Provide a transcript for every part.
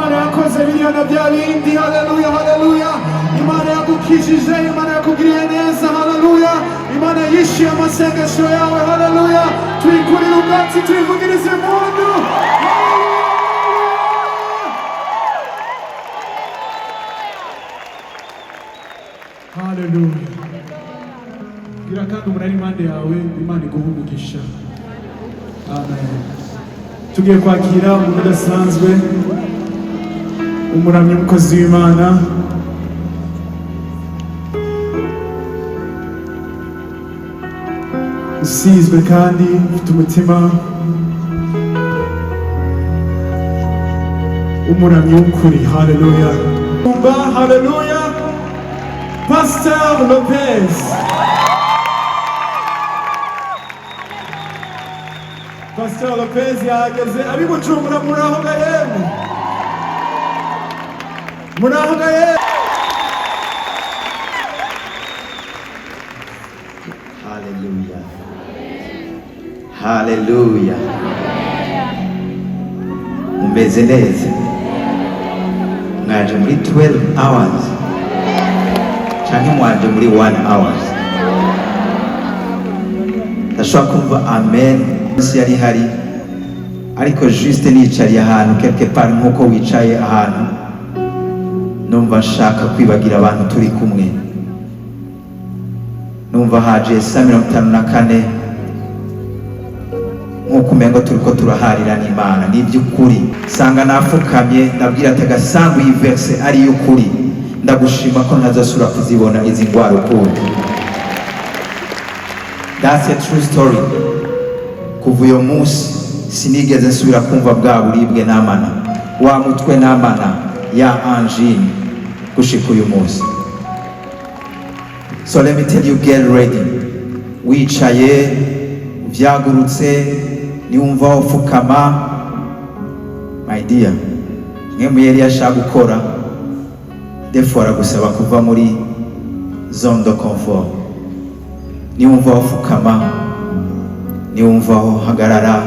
Imana yakoze biriya na bya bindi. Haleluya, haleluya! Imana yagukijije, Imana yakugiriye neza. Haleluya! Imana yishyuye amasengesho yawe. Haleluya! Tuyikurire ubwatsi, tuyivugirize impundu. Haleluya! Haleluya! Bwira kandi umuntu ari impande yawe, Imana iguha umugisha. Amen. Tugiye kwakira umuntu udasanzwe, umuramyi, umukozi w'Imana. Usizwe kandi ufite umutima, umuramyi w'ukuri. Haleluya, haleluya! Pasteur Lopez, Pasteur Lopez yahageze. Abi Bujumbura, muraho ga yemwe? Muraho ga yemwe? Haleluya. Haleluya. Mumeze neza? Mwaje muri 12 hours canke mwaje muri 1 hours? Ndashobora kumva amen. Isi yari ihari, ariko juste nicariye ahantu quelque part nk'uko wicaye ahantu, numva nshaka kwibagira abantu turi kumwe, numva haje sa 54, nk'uko umengo turiko turaharira n'Imana. Ni iby'ukuri, sanga nafukamye, ndabwira ati: "Agasangu iyi verse ari iy'ukuri, ndagushima ko ntazosubira kuzibona izi ndwara ukundi." That's a true story. Kuva uyo munsi sinigeze nsubira kumva bwa buribwe namana, wa mutwe namana, ya angine, gushika uyu munsi. So let me tell you, get ready. Wicaye, uvyagurutse, niwumva ufukama, my dear, mwe muyeri yashaka gukora defo, aragusaba kuva muri zone de confort. Niwumva ufukama, niwumva uhagarara,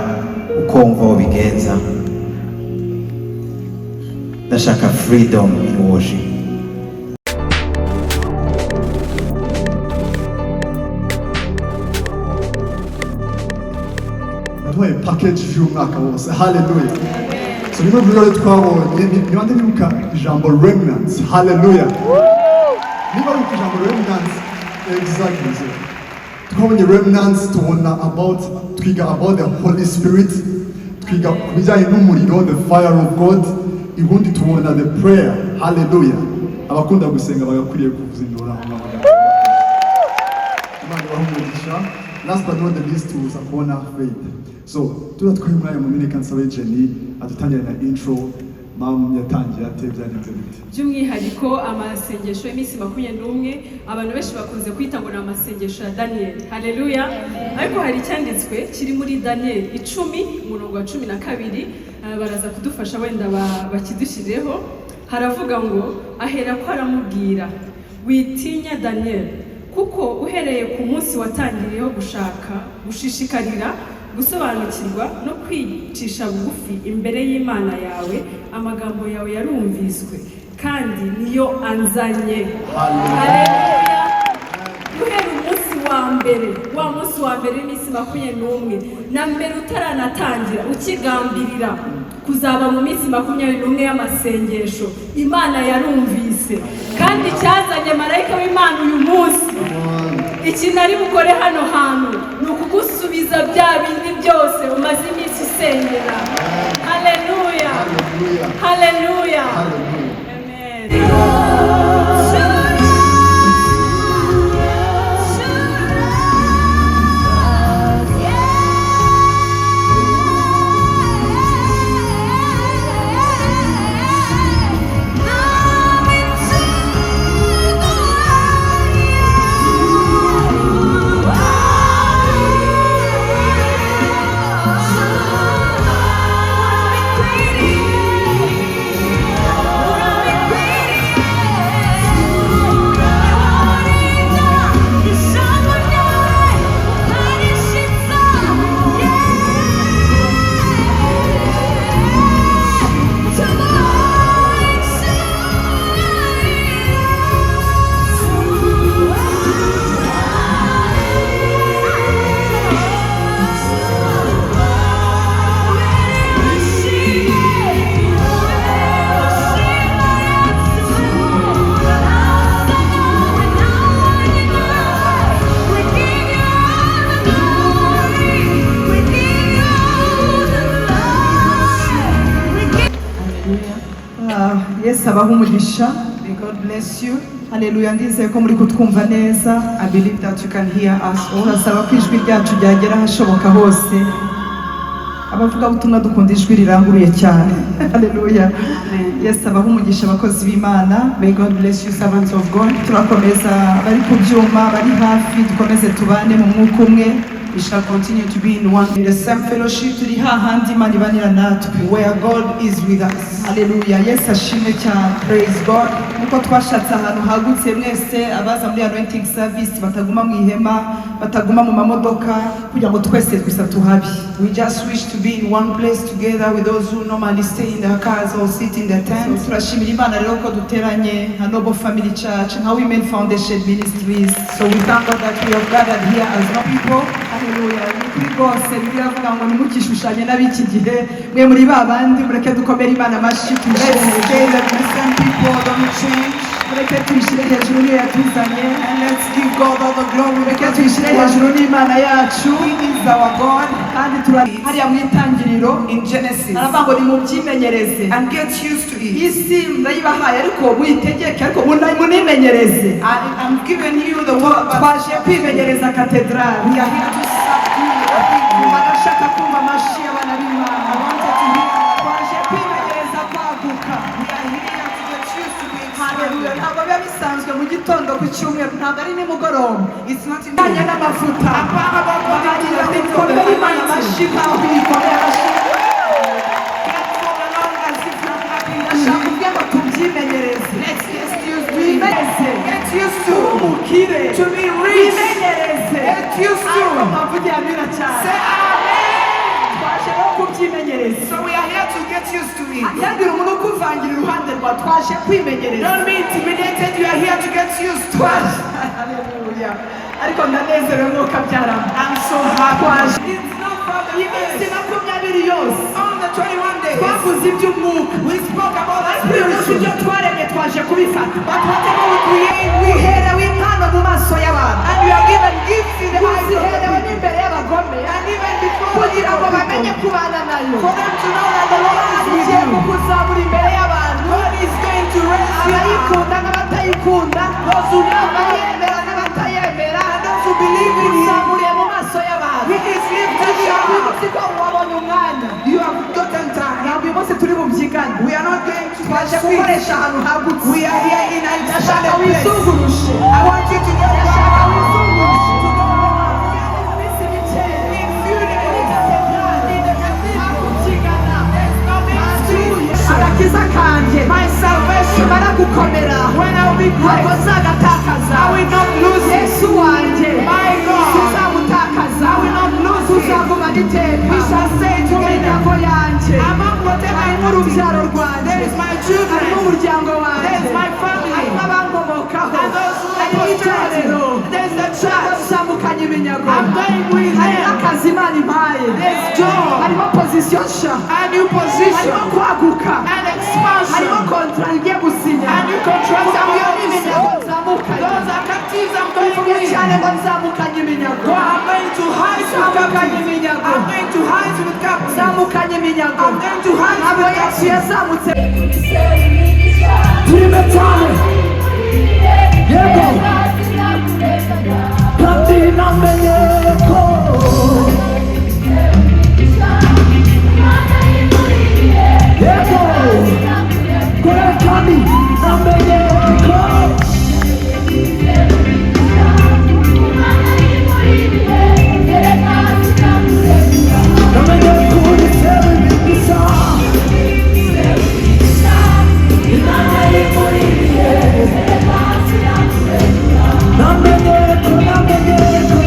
uko wumva ubigenza, ndashaka freedom in worship. Yaduhaye package y'umwaka wose. Haleluya! So bimwe mu byo twabonye, ni bande bibuka ijambo remnants? Haleluya! Niba wibuka ijambo remnants, exactly. So twabonye remnants, tubona about, twiga about the Holy Spirit, twiga ku bijyanye n'umuriro, the fire of God. Ubundi tubona the prayer. Haleluya! Abakunda gusenga bagakwiriye kuzindura aho ngaho. Imana ibahe umugisha. Last but not the least, tuza kubona faith. So tudatwaye umwanya munini, kansabe Jenny adutangire na intro. Mam yatangiye ate? Byagenze bite? By'umwihariko amasengesho y'iminsi 21, abantu benshi bakunze kwita ngo ni amasengesho ya Daniyeli. Haleluya! Ariko hari icyanditswe kiri muri Daniyeli 10, umurongo wa 12. Baraza kudufasha wenda bakidushyirireho. Haravuga ngo: "Ahera ko aramubwira: 'Witinya Daniyeli, kuko uhereye ku munsi watangiriyeho gushaka gushishikarira gusobanukirwa no kwicisha bugufi imbere y'Imana yawe, amagambo yawe yarumviswe, kandi niyo anzanye.'" Haleluya! Guhera umunsi wa mbere, wa munsi wa mbere w'iminsi 21, na mbere utaranatangira, ukigambirira kuzaba mu minsi 21 y'amasengesho, Imana yarumvise, kandi icyazanye marayika w'Imana uyu munsi, ikintu ari bukore hano hantu ni ukugusubiza bya bindi byose umaze iminsi usengera. Haleluya! Haleluya! Haleluya! Haleluya! Amen. Ah, Yesu abahe umugisha. May God bless you. Haleluya, ndizeye ko muri kutwumva neza. I believe that you can hear us all. Turasaba ko ijwi ryacu ryagera ahashoboka hose. Abavugabutumwa dukunda ijwi riranguruye cyane. Haleluya. Yesu abahe umugisha, abakozi b'Imana. May God bless you, servants of God. Turakomeza, bari ku byuma, bari hafi, dukomeze tubane mu mwuka umwe. We shall continue to be in one, in the same fellowship Turi hahandi Imana ibanira natwe. where God is with us. Haleluya, Yesu ashimwe cyane. Praise God. Nkuko twashatse ahantu hagutse, mwese abaza muri anointing service bataguma mu ihema, bataguma mu mamodoka, kugira ngo twese gusa tuhabe. We just wish to be in one place together with those who normally stay in their cars or sit in their tents. Turashimira Imana rero ko duteranye nka Noble Family Church, nka Women Foundation Ministries. So we thank God that we have gathered here as no people. Haleluya, ni kuri rwose Bibiliya iravuga ngo ntimukishushanye n'ab'iki gihe, mwe muri ba bandi. Mureke dukomere Imana amashyi, tuyishyire Let's hejuru. say that the same people don't change. Mureke tuyishyire hejuru, niyo yatuzanye. And let's give God all the glory Mureke because tuyishyire hejuru, n'Imana yacu. He is our God. Kandi tura hariya mu Itangiriro In Genesis. aravuga ngo nimubyimenyereze. And get used to it. Isi ndayibahaye, ariko muyitegeke, ariko munimenyereze. I'm giving you the word, but Twaje kwimenyereza katedrali. we are here to subdue the people. Bagashaka kumva amashyi y'abana b'Imana. I wanted to hear. Twaje kwimenyereza kwaguka. We are here to get used to be Haleluya. expanded. Ntabwo biba bisanzwe mu gitondo ku cyumweru, ntabwo ari nimugoroba. It's not in Bijyanye n'amavuta. Mukomere Imana amashyi nkaho uyikomeye amashyi. Ndashaka kuvuga ngo tubyimenyereze. Let's get used to it. Twimenyereze. Get used to Umukire. to be rich. Twimenyereze. Get used to. Ariko mpavugira amina cyane. Say amen. Twaje no kubyimenyereza. So we are here to get used to it. Ntihagire umuntu ukuvangira iruhande rwa, twaje kwimenyereza. Don't be intimidated. You are here to get used to it. Twaje. Haleluya. Ariko ndanezerewe, mwuka byaramo. I'm so happy. Twaje. It's not from the Iminsi flesh. 20 yose On the 21 days, twavuze iby'umwuka. we spoke about the Ariko uyu munsi spiritual. ibyo twaremye twaje kubifata. But whatever we create, Wiherewe impano mu maso y'abantu. and we are given gifts in the eyes of the Uziherewe people. n'imbere y'abagome And even before the kugira ngo evil bamenye people, kubana nayo. for them to know that the Lord is with Igiye you. kukuzamura imbere y'abantu. God is going to raise you up. Abayikunda n'abatayikunda, Those who love God abayemera n'abatayemera, and those who believe in Him, uzamuriye mu maso y'abantu. He is lifting you Ndashaka up. umunsi ko wabonye umwanya. You have gotten time. Ntabwo uyu munsi turi bubyigane. We are not going to Twaje get sweet. gukoresha ahantu hagutse. We are here in an Ndashaka expanded place. wizungurushe. I want you to go Ndashaka down. wizungurushe. Mu minsi mikeya, In few muri days, katedrali, nta kubyigana. Hallelujah. Agakiza kanjye My salvation, nimara gukomera, when I will be ntabwo great, nzagatakaza. I will not lose it. Yesu wanjye My God, sinzamutakaza. I will not lose him. Tuzagumana iteka. We shall stay Mu together. miryango yanjye Among whatever harimo urubyaro rwanjye, there is my children, harimo umuryango wanjye, there is my family, harimo abankomokaho, and those who are harimo posterity. itorero. There is the church. Nzamukanye iminyago. I'm going with Harimo them. akazi Imana impaye. There's job, Harimo position nshya, a new position, harimo kwaguka, and expansion, harimo contrat igiye gusinya. a new contract I'm Iyo going to iminyago sign. nzamukanye. Those are captives I'm going Bivuge with. cyane ngo nzamukanye iminyago. Go, I'm going to hide with Nzamukanye captives. iminyago. I'm going to hide with captives. Nzamukanye iminyago. I'm going to hide Ntabwo with Yesu captives. yazamutse. Turime cyane, yego, kandi namenye ko yego kore, kandi namenye ko namenye kuri sewe ibigisa Imana iri muri ibihe. Namenye ko, namenye ko.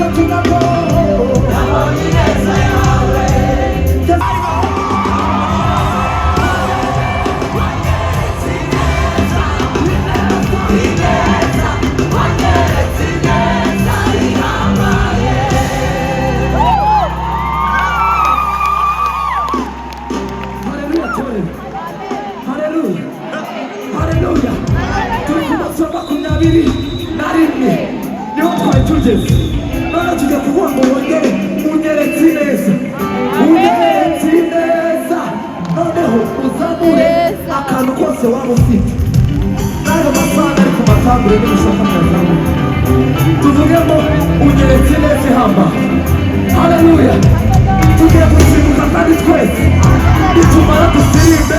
gatatu nabwo nabonye ineza yawe. Haleluya torero, haleluya, haleluya. Turi ku munsi wa 21, niho twari tugeze. None tujya kuvuga ngo wongere unyeretse ineza, unyeretse ineza. Noneho uzamure akantu kose waba ufite, n'ayo mafaranga ari ku matangure n'ibishoka muyazamure, tuvuge ngo unyeretse ineza ihambaye. Haleluya. Tugiye gusimbuka kandi twese nitumara dusirimbe.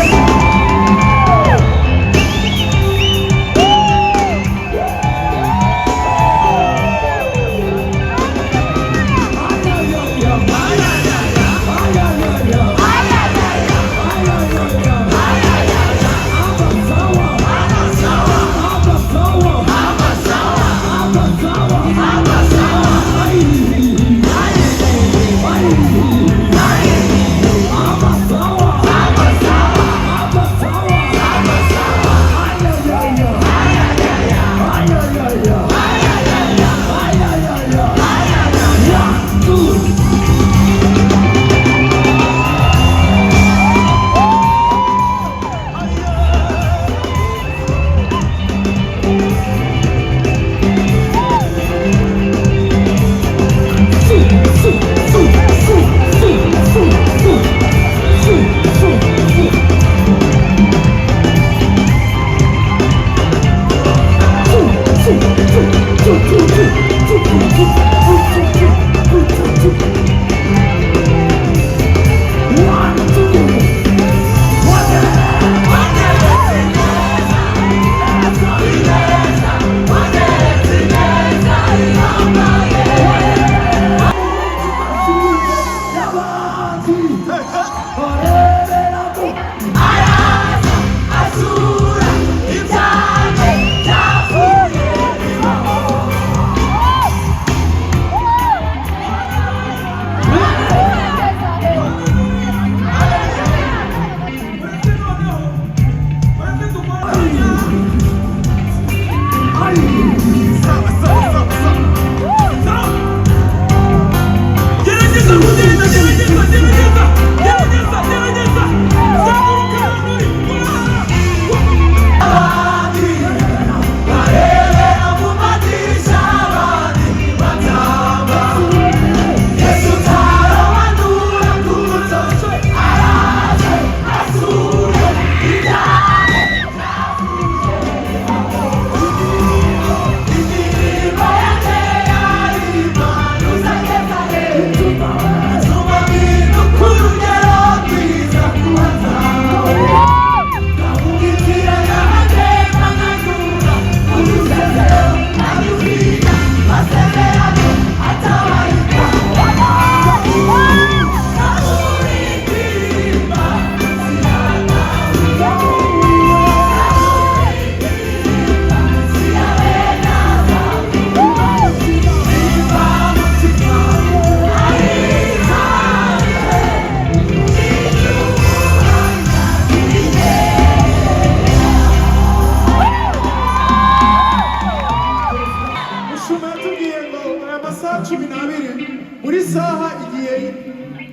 Mushumba yatubwiye ngo aya masaha 12 buri saha igiye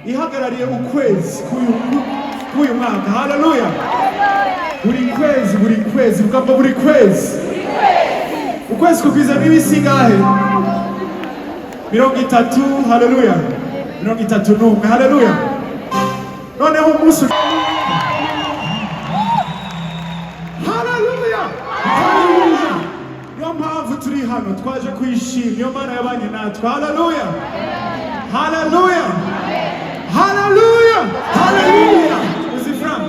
ihagarariye ukwezi k'uyu mwaka. Haleluya. Buri kwezi, buri kwezi, vuga ngo buri kwezi. Ukwezi kugwiza n'iminsi ingahe? 30. Haleluya. 31. Haleluya. Noneho umunsi. Haleluya. Haleluya. Niyo mpamvu turi hano, twaje kwishima, niyo Mana yabanye natwe. Haleluya. Haleluya. Haleluya. Haleluya. Uzi Frank,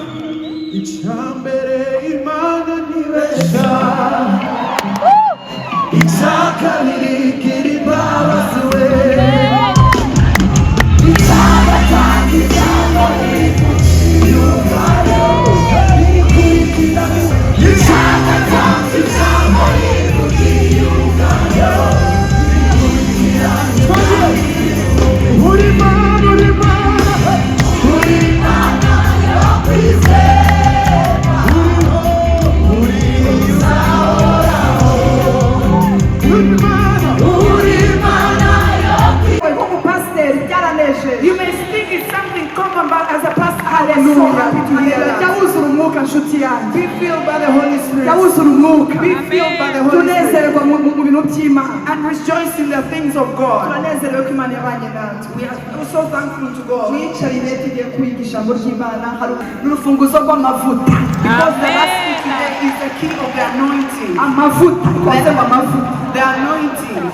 icyambere Imana ntibesha, icya kabiri gira imbabazi we, icya gatatu ijambo rivuga rikurikira, icya gatatu ijambo rivuga rikurikira. be filled by the Holy Spirit Tunezererwa mu bintu by'Imana. And rejoice in the things of God. Turanezerewe ko Imana yabanye natwe. We are so thankful to God Mwicarire, tugiye kwiga ijambo ry'Imana. Hari n'urufunguzo rw'amavuta. Because the last thing today is the key of the anointing. Amavuta, twaze ngo amavuta. The anointing.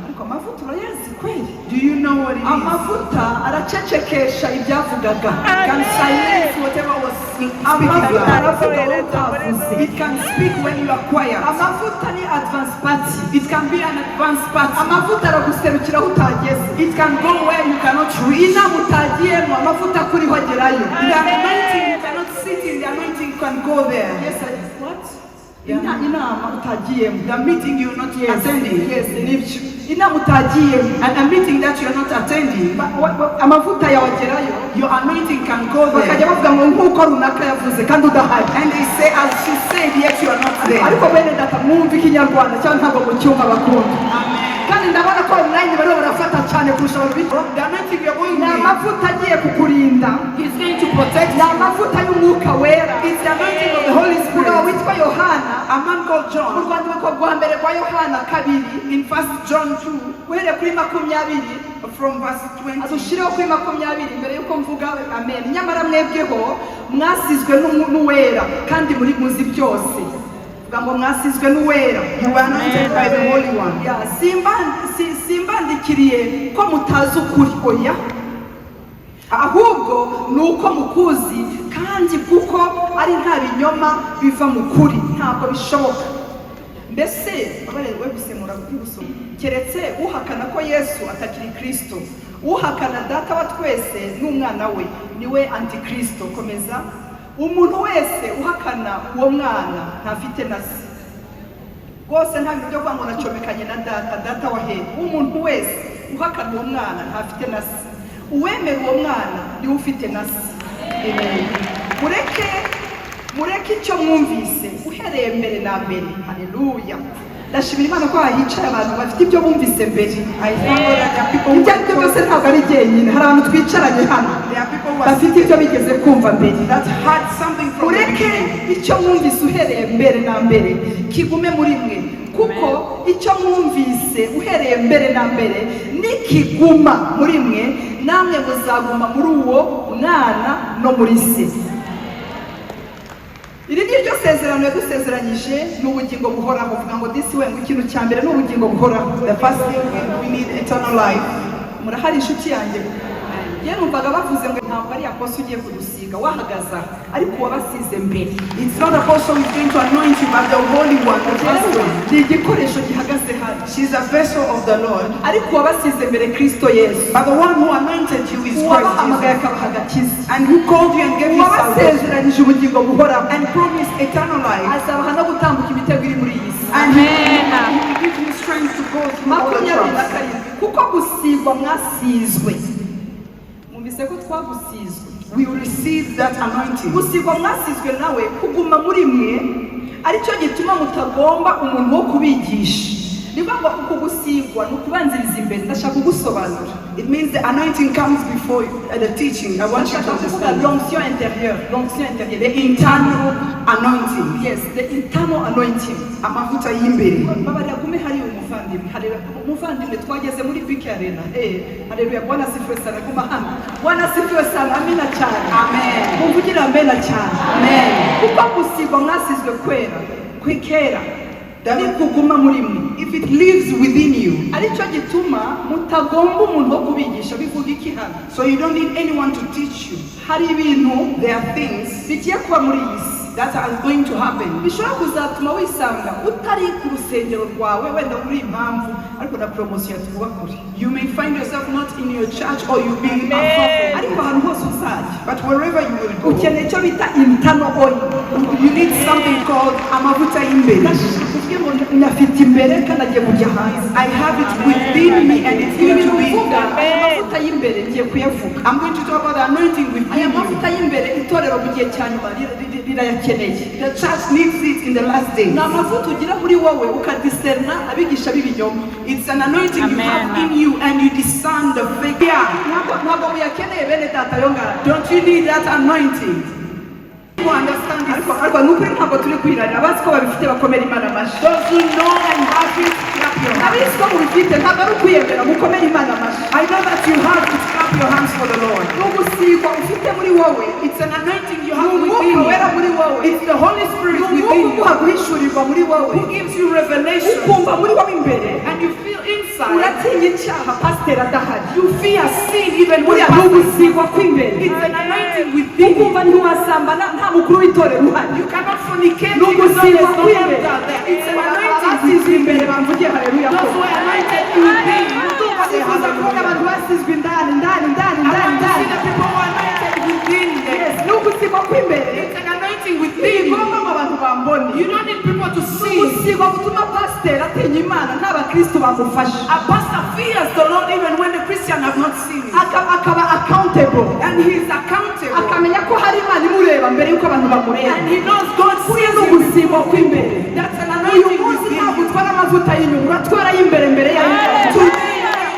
Ariko amavuta urayazi kweli? Do you know what it is? Amavuta aracecekesha ibyavugaga. Can silence whatever was speaking Amavuta loud. aravuga wowe utavuze. It can speak when you are quiet. Amavuta ni advance party. It can be an advanced party. Amavuta araguserukira aho utageze. It can go where you cannot reach. Inama utagiyemo, amavuta akuriho agerayo. The anointing, you cannot sit in, the anointing can go there. Yes, what? Inama utagiyemo. The meeting you're not attending. Yes, nibyo, inama utagiyemo. And a meeting that you're not attending, Amavuta yawe agerayo. Your anointing can go Bakajya there. bavuga ngo nk'uko runaka yavuze kandi udahari. And they say, "As she said," yet you are not there. Ariko bene data, mwumva Ikinyarwanda cyangwa ntabwo mucyumva bakunda? Amen. Kandi ndabona ko online bariho barafata cyane kurusha abantu bicaye. The anointing you're going Ni with amavuta agiye kukurinda. is going to protect Ni you. amavuta y'Umwuka Wera. It's the anointing of the Holy Umugabo Spirit. witwa Yohana, A man called mu John, rwandiko rwa mbere rwa Yohana kabiri, in First John 2, uhereye kuri 20, from verse 20, adushireho kuri 20 mbere y'uko mvuga amen. Nyamara mwebweho mwasizwe n'Uwera kandi muri muzi byose. Vuga ngo mwasizwe n'Uwera. You were anointed by the Holy One. Ya, simbandikiriye ko mutazi ukuri, oya, ahubwo ni uko mukuzi, kandi kuko ari nta binyoma biva mu kuri. Ntabwo bishoboka mbese we gusemura gusoma, keretse uhakana ko Yesu atakiri Kristo. Uhakana Data wa twese n'Umwana we niwe antikristo. Komeza. Umuntu wese uhakana uwo Mwana ntafite na se rwose. Nta bintu byo kuvuga ngo nacomekanye na data. Data wa hehe? Umuntu wese uhakana uwo Mwana ntafite na se. Uwemera uwo Mwana niwe ufite na se. Amen. Mureke icyo mwumvise uhereye mbere na mbere. Haleluya! Ndashimira Imana ko hicaye abantu bafite ibyo bumvise mbere. I thank God that there are people who Ibyo ari byo byose, ntabwo ari jyenyine, hari abantu twicaranye hano there are people who are bafite ibyo bigeze kumva mbere. That had something from the Mureke beginning. icyo mwumvise uhereye mbere na mbere kigume muri mwe, kuko icyo mwumvise uhereye mbere na mbere nikiguma muri mwe, namwe muzaguma muri uwo Mwana no muri Se. Iri ni ryo sezerano yadusezeranyije, ni ubugingo buhoraho. Vuga ngo disi we, ngo ikintu cya mbere ni ubugingo buhoraho. The first thing we need, eternal life. Murahari, inshuti yanjye? Yewe, numvaga bavuze ngo ntabwo ari apostle ugiye kudusiga wahagaze aha, ariko uwabasize mbere. It's not apostle who is going to anoint you, but the Holy One, the first Yewe, one. ni igikoresho gihagaze hano. She's a vessel of the Lord. Ariko uwabasize mbere, Kristo Yesu. But the one who anointed you is Christ Uwabahamagaye Jesus. akabaha agakiza. And who called you and gave you salvation. Uwabasezeranyije ubugingo buhoraho And promised eternal life. azabaha no gutambuka imitego iri muri iyi si. And he will give you strength to go through all the makumyabiri na troubles. karindwi kuko gusigwa mwasizwe, mwumvise ko twagusizwe? We will receive that anointing. Gusigwa mwasizwe nawe kuguma muri mwe, aricyo gituma mutagomba umuntu wo kubigisha. Ni ukuvuga ngo uku gusigwa ni ukubanziriza imbere. Ndashaka kugusobanura. It means the anointing comes before the teaching. I want you to Ndashaka kuvuga understand. l'onction intérieure, l'onction intérieure. The internal anointing. Yes, the internal anointing. Amavuta y'imbere. Babarira gume hariya umuvandimwe. Haleluya, umuvandimwe, twageze muri BK Arena. Haleluya, Bwana asifiwe sana. Guma hano. Bwana asifiwe sana. Amina cyane. Amen. Mumvugire amena cyane. Amen. Kuko gusigwa mwasizwe kwera kwikera ni kuguma muri mwe. If it lives within you, Aricyo gituma mutagomba umuntu wo kubigisha. Bivuga iki hano? So you don't need anyone to teach you. Hari ibintu There are things bigiye kuba muri iyi si that are going to happen bishobora kuzatuma wisanga utari ku rusengero rwawe, wenda muri impamvu, ariko na poromosiyo yatukuba kure. You may find yourself not in your church or you being afar. Ariko ahantu hose uzajya, But wherever you will go, ukeneye icyo bita internal oil. You need something called amavuta y'imbere. Ndashaka ngo nyafite imbere kandi agiye kujya hanze. I have it within me and it's Ibi going bintu to be. mvuga, aya mavuta y'imbere ngiye kuyavuga. I'm going to talk about the anointing within Aya you. mavuta y'imbere, itorero mu gihe cya nyuma rirayakeneye. The church needs it in the last days. Ni amavuta ugira muri wowe ukadiserna abigisha b'ibinyoma. It's an anointing you have in you and you discern the fake. Yeah. Ntabwo muyakeneye, bene data, yo ngayo? Don't you need that anointing? people understand this? Ariko ariko ni ukuri ntabwo turi kwirarira. Abazi ko babifite bakomera Imana amashyi. Those who know and have it, clap your hands. Abizi ko mubifite, ntabwo ari ukwiyemera, mukomere Imana amashyi. I know that you have it. Clap your hands for the Lord. Ni ugusigwa ufite muri wowe. It's an anointing you Ni have umwuka within you. wera muri wowe. It's the Holy Spirit Ni umwuka within you uguha guhishurirwa muri wowe. Who gives you revelation. Ukumva muri wowe imbere And you feel inside. uratinya icyaha pasiteri adahari. You fear sin even when Buriya ni pastor. ugusigwa kw'imbere. It's an anointing within you. Ukumva ntiwasambana nta mukuru w'itorero uhari. You cannot fornicate Ni even though ugusigwa there's no kw'imbere. elder there. It's an anointing Abasizwe within imbere you. bamvugiye haleluya. Those who are anointed within you. Say Nifuza kubona hallelujah. abantu basizwe indani, indani, indani, I indani, want to see indani. the people who are anointed within them. Yes, ni ugusigwa kw'imbere. It's an anointing within you. Ntibigomba ngo abantu bambone. You don't need people to see. Ugusigwa gutuma pasiteri atinya Imana nta bakristo bamufasha. A pastor fears the Lord even when the Christian have not seen him. Akaba accountable. And he is accountable. Akamenya ko hari Imana imureba mbere y'uko abantu bamureba. And he knows God Kuriya sees ni him. ugusigwa kw'imbere. That's an Uyu anointing munsi within ntabwo you. utwara amavuta y'inyuma, uratwara ay'imbere mbere y'ay'inyuma. Today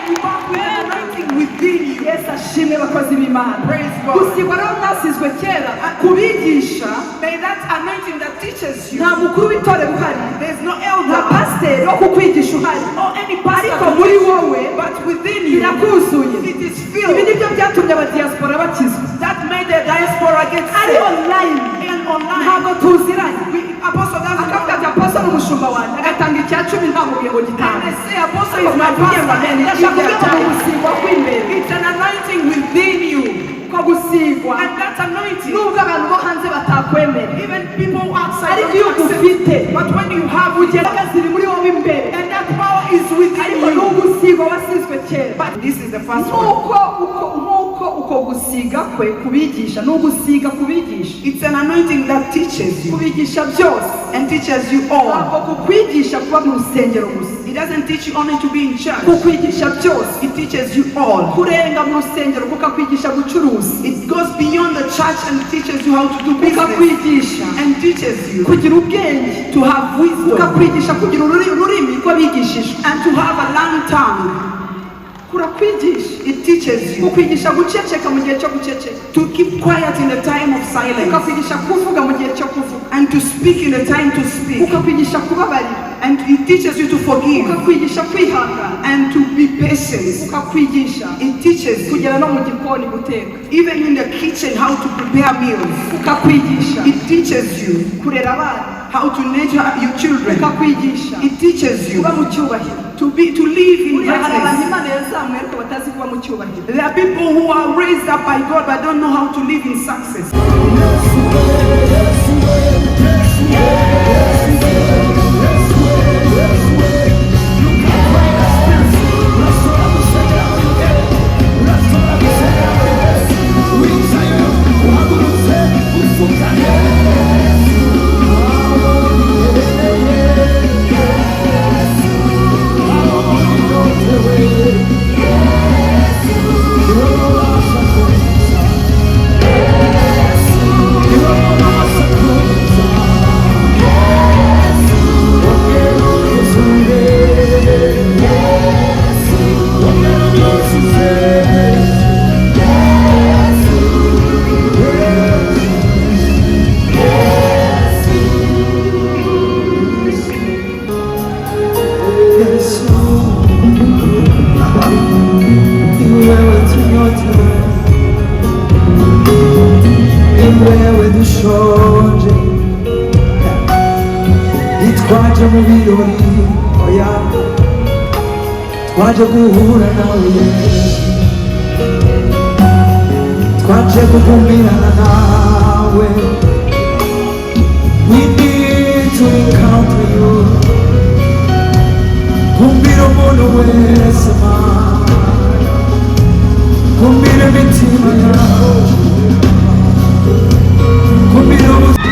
you walk with an anointing within you. Yesu ashimwe, bakozi b'Imana. Praise God. Gusigwa rero mwasizwe kera kubigisha. May that anointing that teaches you. Nta mukuru w'itorero uhari, There's no nta elder pasiteri wo kukwigisha uhari, or any pastor ariko to muri teach you. wowe But within you, birakuzuye. it is Ibi filled. nibyo byatumye abadiyasipora bakizwa. That made the diaspora get Ari saved. online And online. ntabwo tuziranye. We, Apostle doesn't Akavuga know. ati apostle ni umushumba wanjye, agatanga icya cumi ntamubwiye ngo And gitange. they say Apostle is my pastor and he Ndashaka gives their kuvuga ngo tithe. gusigwa kw'imbere. It's an anointing within you. Ko gusigwa, And that anointing, nubwo abantu bo hanze batakwemera, even people outside ariko iyo don't accept. ugufite, But when you have it, imbaraga ziri muri wowe imbere. And that power is within Ariko ni you. ugusigwa wasizwe kera. But this is the first one. Nk'uko uko gusiga kwe kubigisha, ni ugusiga kubigisha. It's an anointing that teaches you Kubigisha byose. And teaches you all. Ntabwo kukwigisha kuba mu rusengero gusa. It doesn't teach you only to be in church. Kukwigisha byose. It teaches you all. Kurenga mu rusengero kukakwigisha gucuruza. It goes beyond the church and teaches you how to do business Kukakwigisha and teaches you kugira ubwenge. To have wisdom Kukakwigisha kugira ururimi rw'abigishijwe. And to have a learned tongue. Kurakwigisha. It teaches you Kukwigisha guceceka mu gihe cyo guceceka. To keep quiet in the time of silence Kukakwigisha kuvuga mu gihe cyo kuvuga. And to speak in the time to speak. Kukakwigisha kubabarira. And it teaches you to forgive Kukakwigisha kwihangana. And to be patient. Kukakwigisha It teaches you kugera no mu gikoni guteka. Even in the kitchen how to prepare meals. Kukakwigisha It teaches you kurera abana. How to nurture your children. Kukakwigisha It teaches you kuba mu cyubahiro. to live in Buriya hari abantu greatness. Imana yazamuye ariko batazi kuba mu cyubahiro. There are people who are raised up by God but don't know how to live in success. Yesu, ni wewe tunyotewe, ni wewe dushonje, ntitwaje mu birori, oya, twaje guhura nawe Yesu, twaje kugumirana nawe. We need to encounter you. Kumbira umuntu wese Mana, kumbira imitima yacu, kumbira ubuzima.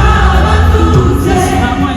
N'abantu ntunze cyangwa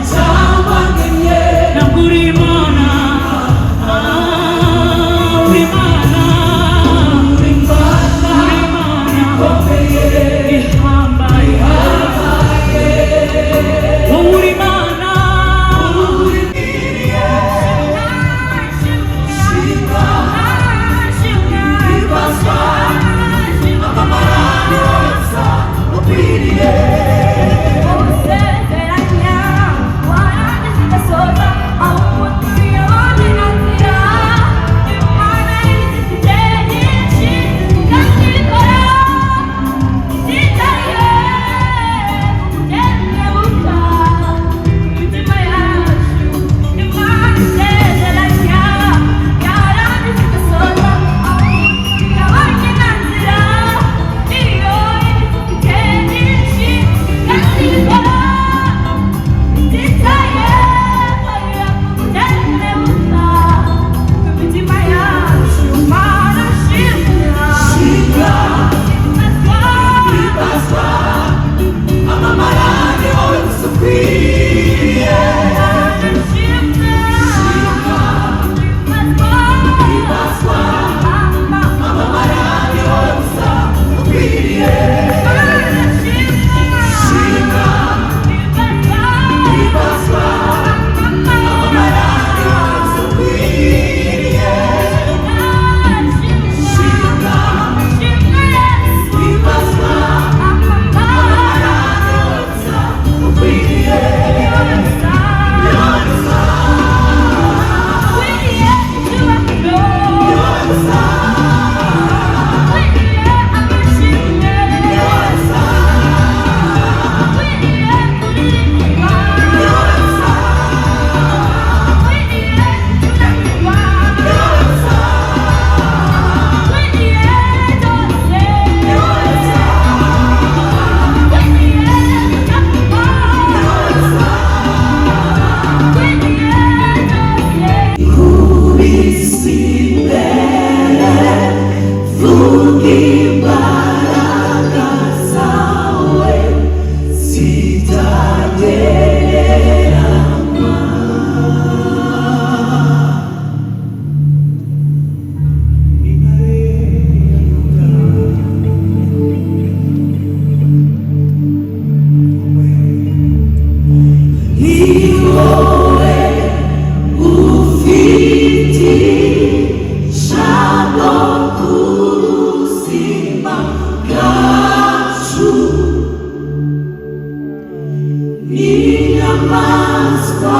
Guhimbazwa.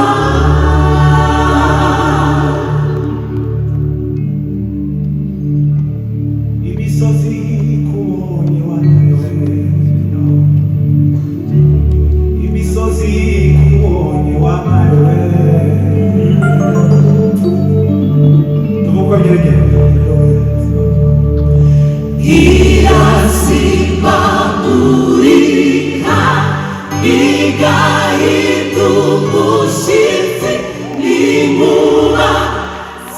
Imisozi ikubonye wanumiwe, imisozi ikubonye wamariwe. Tuvuga byerekeye. Irasimbagurika igahinda umushyitsi n'inkuba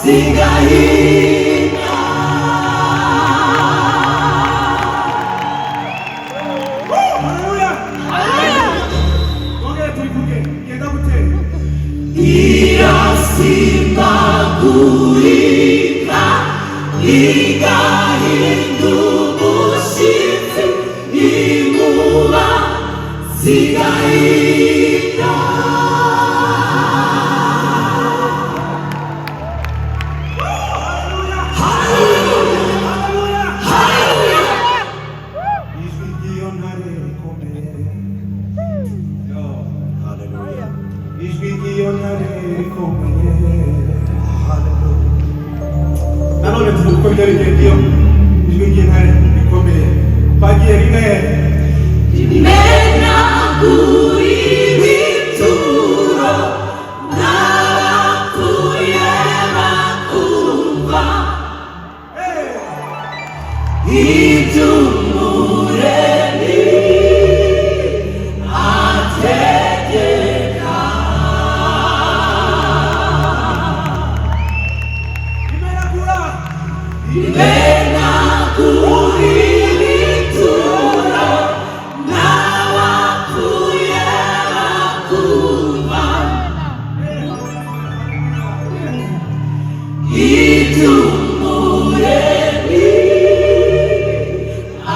zigahinda. Haleluya! Ongera tubivuge, genda gute? Irasimbagurika igahinda umushyitsi n'inkuba zigahinda. Ijwi ry'iyo ntare rikomeye. Yo, haleluya. Ijwi ry'iyo ntare rikomeye. Haleluya. Nanone tuvuga uko byari bigenda iyo ijwi ry'intare rikomeye. Twagiye rimwe. Imenagura ibituro n'abapfuye bakumva iby'umuremyi ategeka. Imenagura. Imenagura ibituro n'abapfuye bakumva iby'umuremyi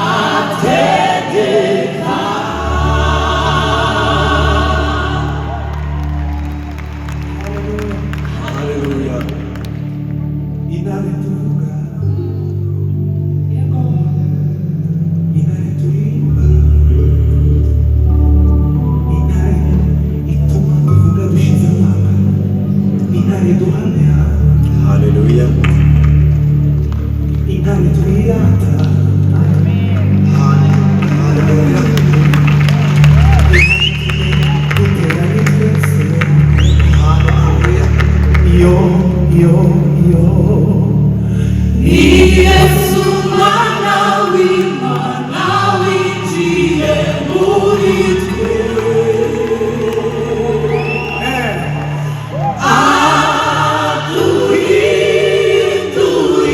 ategeka. Haleluya. Intare tuvuga. Intare turimba. Intare ituma tuvuga dushize amanga. Intare duhamya. Haleluya. Intare twirata. Haleluya. Duteranye twese. Haleluya. Iyo, iyo, iyo. Ni Yesu mwana w'Imana winjiye muri twe. Aduhindura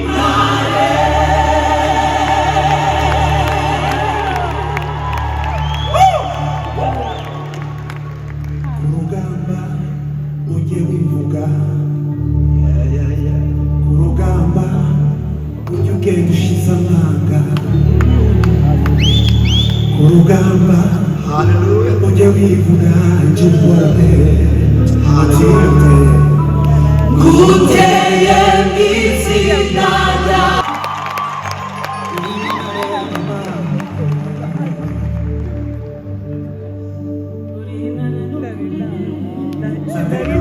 intare. Ku rugamba ujye wivuga. Ku rugamba ujye ugenda ushize amanga. Ku rugamba Haleluya. ujye wivuga njirwane utinde. Nguteye mu izina rya Uri intare n'ukuri.